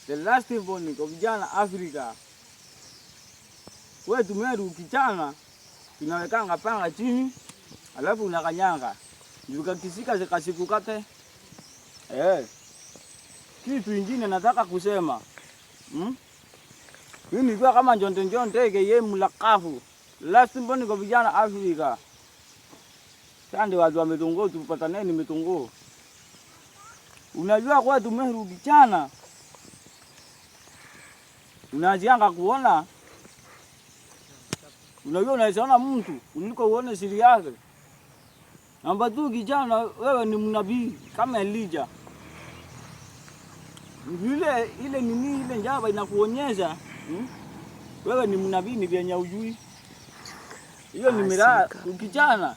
The last born kwa vijana Afrika. Kwetu Meru ukichana tunawekanga panga chini alafu unakanyanga. Ukakisika zikasikukate. Eh. Kitu ingine nataka kusema. Mimi nikiwa kama njonde njonde ye mulakafu. Last born kwa vijana Afrika. Sande watu wa mitungo tupataneni mitungo. Unajua kwetu Meru ukichana unaanzianga kuona, unajua unaweza ona mtu kuliko uone siri yake. Namba tu kijana, wewe ni mnabii kama Elijah. Ile ile nini ile njaba inakuonyesha Wewe ni mnabii ni vyenye ujui. Hiyo ni miraa. Ukichana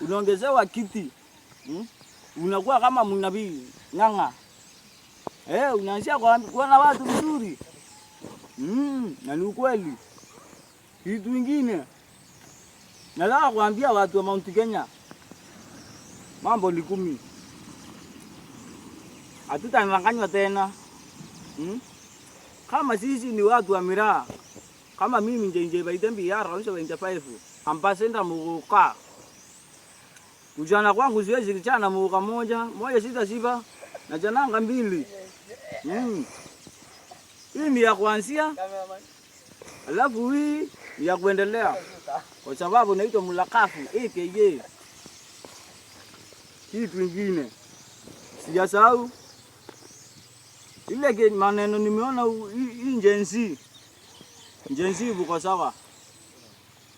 unaongezewa kiti Unakuwa kama mnabii ng'ang'a. Unaanzia kuona watu vizuri. Na ni ukweli. Kitu ingine nataka kuambia watu wa Mount Kenya, mambo ni 10. Hatutadanganywa tena. Kama sisi ni watu wa miraa, kama mimi nje Baitembi ya Rausha 25 ambasenda muguka. Kujana kwangu siwezi kuchana muguka moja, moja sita siba na chananga 2. Hii ni ya kuanzia, alafu hii ni ya kuendelea, kwa sababu naitwa mulakafu AKA. Kitu kingine sijasahau ile maneno nimeona hii njenzi. Njenzi buko sawa.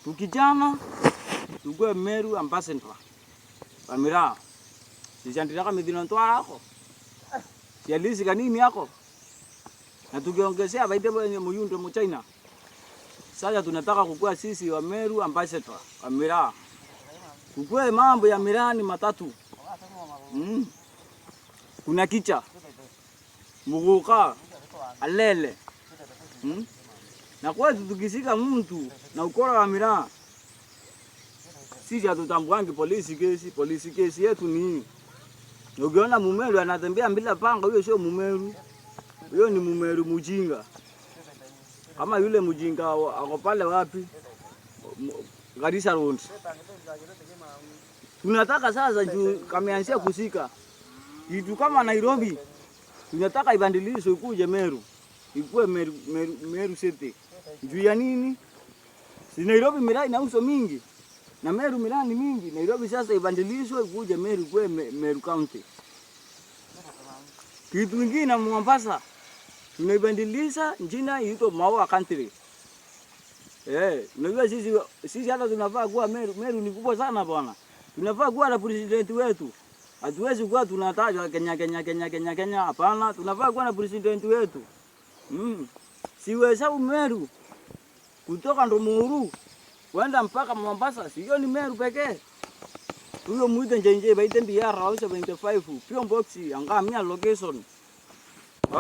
Tukijana tukue Meru ambassador. Amira. Sijandira kama mithino ntwarako. Sialisi kanini yako. Na tukiongezea baite wenye muyundo mu China. Sasa tunataka kukua sisi wa Meru ambassador wa miraa. Kukue mambo ya miraa ni matatu. Kuna kicha, muguka, alele. Na kwetu tukishika mtu na ukora wa miraa, sisi hatutambuangi polisi kesi. Polisi kesi yetu ni hii. Ukiona Mumeru anatembea bila panga, huyo sio Mumeru. Huyo ni Mumeru mujinga. Kama yule mujinga ako pale wapi? Garissa Road. Tunataka sasa juu kameanzia kusika. Kitu kama Nairobi tunataka ibadilishwe ikuje Meru. Ikue Meru, Meru, Meru City. Juu ya nini? Si Nairobi miraa inauzwa mingi. Na Meru miraa ni mingi. Nairobi sasa ibadilishwe ikuje Meru, ikue Meru County. Kitu kingine Mombasa tunaibadilisha jina iitwe Maua Country. Unajua sisi hata tunafaa kuwa Meru. Meru ni kubwa sana bwana. Tunafaa kuwa na president wetu. Hatuwezi kuwa tunataja Kenya, Kenya, Kenya, Kenya, Kenya. Hapana, tunafaa kuwa na president wetu. Siweza Meru kutoka Ndomuru kwenda mpaka Mombasa, sio ni Meru pekee. Huyo muite njenje baite mbiara 75 Pio Box angamia location.